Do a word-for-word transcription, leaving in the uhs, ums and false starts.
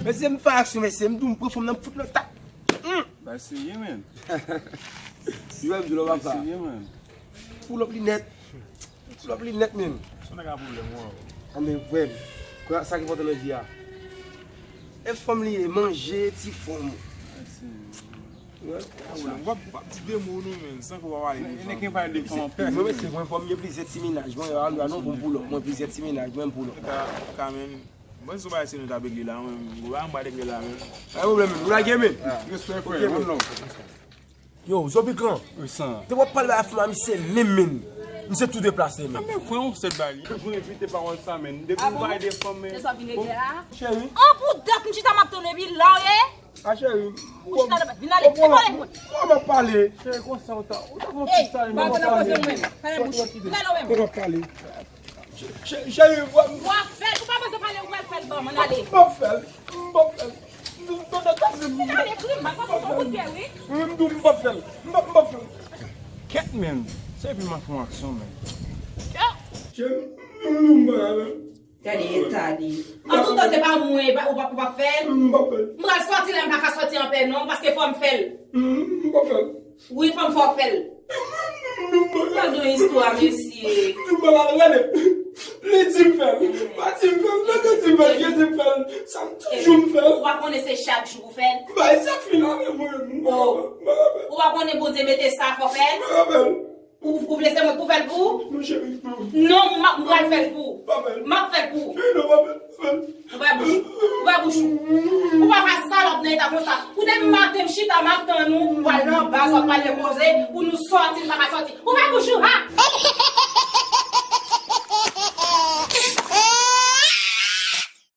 Mesye, m fè aksyon, mesye. M di w, m pran fanm nan, m fout nan tap. Bay serye, menn. Yo, m di w, papa. Bay serye, menn. Pull up li nèt. Pull up li nèt, menn. Son nèg a pwoblèm, wè. Anben, vrèman. Sa ki enpòtan nan vi a. E fanm li ye, manje, ti fanm. Bay serye. Wè. Pwoblèm. W ap, w ap di de mo, non, menn, san ke w pa pale de fanm. Mwen, mesye, mwen, fanm, mwen plizyè ti mennaj. Mwen, a, a, non, pou m pull up. Mwen, plizyè ti mennaj, mwen, m pull up. Ka, ka, menn. Mwen, sou bagay se nou t ap regle la, mwen, mwen, mwen, mwen regle la, mwen. Pa gen pwoblèm, nou lage, men. Respè, frè, one love. Yo, Zobikan. Wi, san. Te w ap pale bagay fanm a misye menm, men. Misye tou deplase, men. Anben, frè, yon sèt bagay li. Mwen evite pawòl sa, men. Depi nou pale de fanm, men. Cheri. An, pou dat, m chita m ap tann epi la, w ye? A, cheri. Ou chita la, vin ale, vin pale mwen. Mwen, mwen pale. Cheri, konsa, ou ta, ou ta fè yon ti sa, mwen pale. Fèmen bouch ou. Vin ale, w menm. Mwen pale. Cheri, w ap fè l, ou pa bezwen pale, ou pral fè l ban m, ann ale. M p ap fè l, m p ap fè l. Vin ale, grimas, m ap fè w kout pye, wi. Wi, m di w m p ap fè l, m p ap, m p ap fè l. Kèt, menn, se epi m ap fè yon aksyon, menn. Cheri, m di w m p ap fè l. Gade eta li. Antouka, se pa mwen, ou p ap, ou p ap fè l. M p ap fè l. M pral sòti la, m pa ka sòti anpè, non, paske fò m fè l. M p ap fè l. Wi, fanm fò fè l. Gad yon istwa, mesye. Li di m fè l. Pa di m fè l. Nèg yo di m fè l. Yo di m fè l. Sa m toujou m fè l. Ou pa konnen se chak jou pou fè l? Bay sa fini avè mwen. Ou pa konnen Bondye mete sa fò fè l? Ou, ou vle se mwen pou fè l pou ou? Non, cheri. Non, m ap, m pral fè l pou ou. M ap fè l pou ou. Cheri, non, pa fè l. Ouvè bouch ou. Ouvè bouch ou. Ou pa ka salòp nan eta konsa. Ou depi maten m chita m ap tann ou, ou al nan baz, w ap pale koze, pou nou sòti, m pa ka sòti. Ouvè bouch ou.